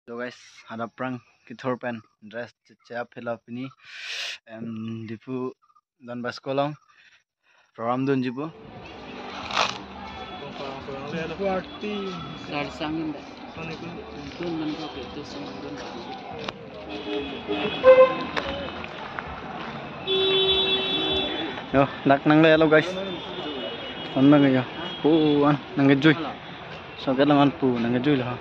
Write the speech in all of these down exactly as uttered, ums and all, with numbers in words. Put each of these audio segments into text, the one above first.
So guys, hadak aphrang kethur pen dress cheche up helo pini. Em, Diphu Don Bosco along program dunji pu. Sarsang inda. Dun man ko ke tu sung dun. Yo, dak nanglelo guys. An nang yo. Pu an nangkejui. Soket along an pu nangkejui lo.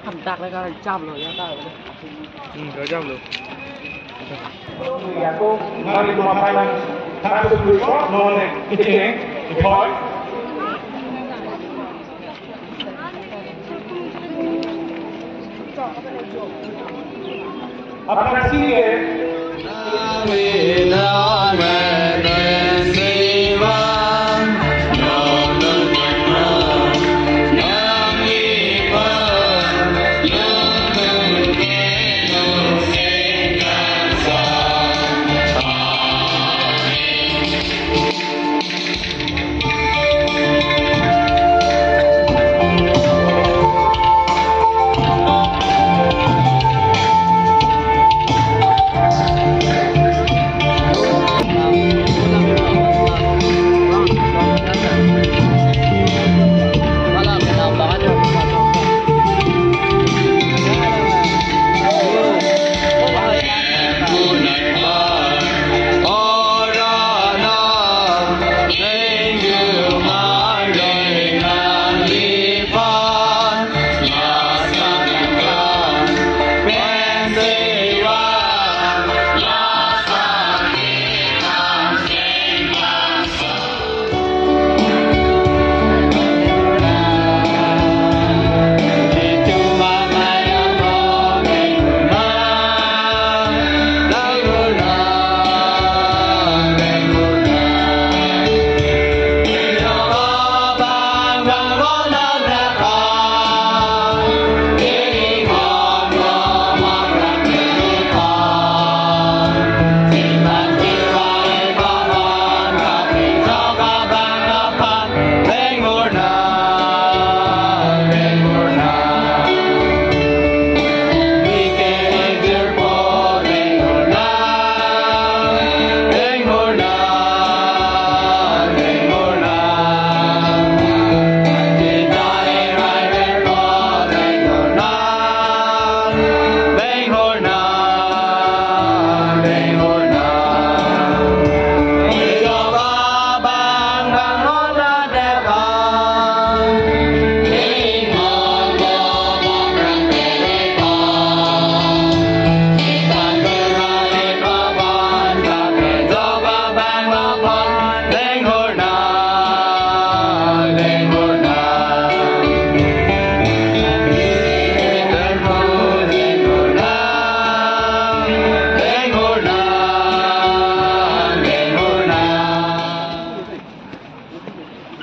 Ham dak le ka jam lo ya ta. Hmm, ka jam lo. Mari tumapailang satu dua, no, ne, kecil, kecil. Aphrang sini ke.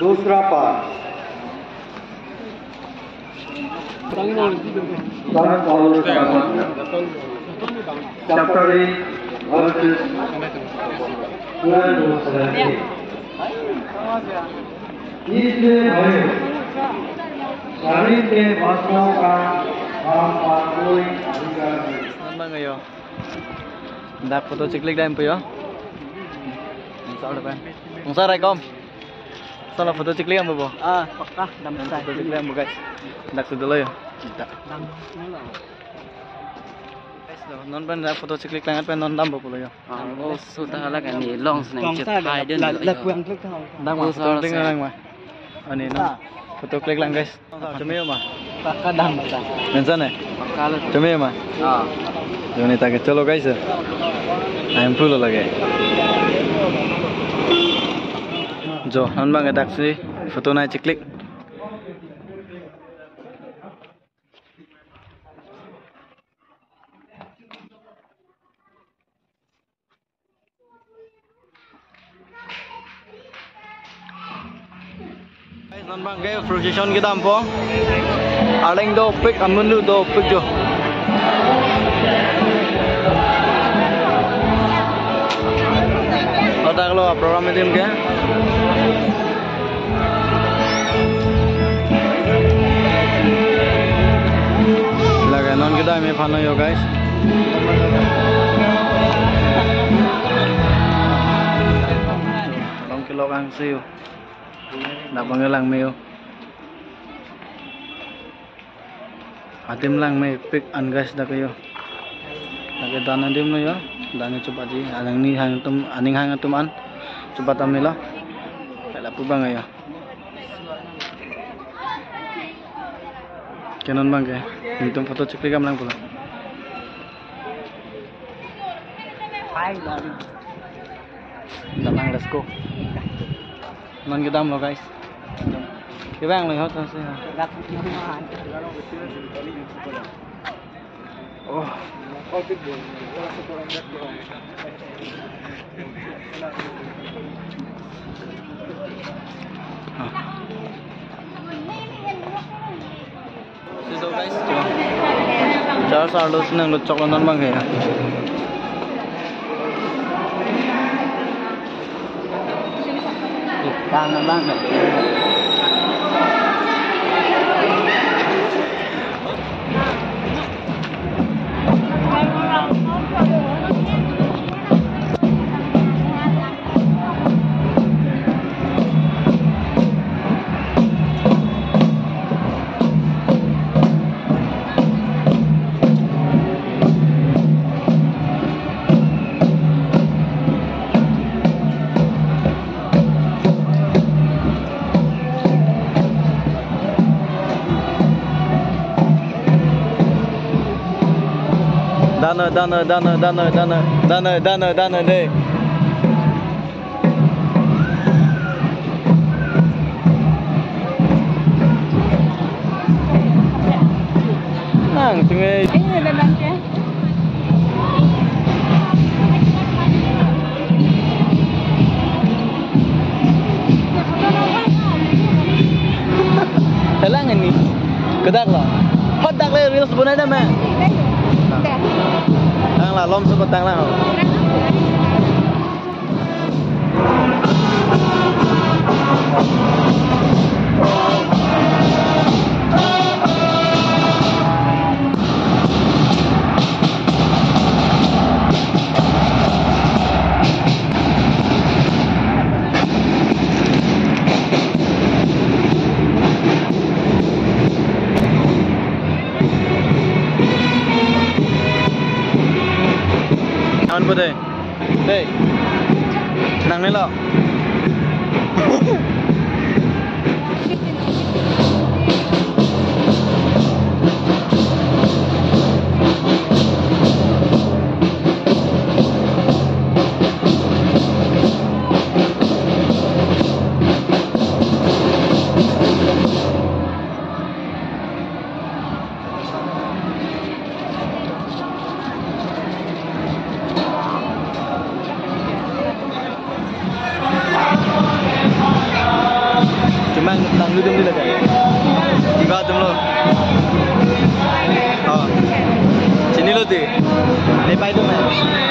दूसरा पाठ। Chapter eight, verses twelve to seventeen. इसलिए भाइयों, शरीर के वासनाओं का हम पर कोई अधिकार नहीं। Dak photo cheklik dam pu yo. Mungsa rai kom. Sala photo cheklik dam pu bo. Ah, pakka dam. Photo cheklik dam pu guys. Dak sudah lo yo. Dam lo. Guys, lo, non pen dak photo cheklik lang pen non dam pu lo yo. Ah, oh, sudah lah kan ni long seneng chet hai den la, lo la yo. Puang klik tang. Dam ma photo cheklik lang ma. Ani non photo cheklik lang guys. Chome ma. Pakka dam ta. Mensa ne? Pakka lo. Chome ma. Ah. Joni ta ke cholo guys. Aim pulo lage. Jo, non bang dak si photo nai cheklik. Guys, non bang ke procession kedam po. Arleng dopik, amun dopik jo. Hadak lo program adim ke. Aphan lo yo guys. Long kelok angse yo. Dak abang langme yo. Adim langmepik an guys dak yo. Dak ke dan adim lo yo. Dan ke chupatji. Aning hang atum, aning hang atum an. Chupat amilo. Lapu abang yo. Ke non abang ke. Nelitum photo cheklik damlang pulo. Hai, bali. Damlang, let's go. Non kedam lo guys. Kevang lo hot se. Dak. Oh. Ah. Sido guys, church arlo si nanglut chok lo non abang ke. Tang abang ke. Dano, dano, dano, dano, dano, dano, dano, dano, dano, de. Nang, tunge. Talang ini. Kedak lo. Hot dak le reels bunai dam, eh. Tang la, lom suko tang la. Aman po de. Dei. Nangnelo. Cuma nang duduk dulu kan? Tiga atum lo. Oh. Sini lo ti. Ini pai tu, man.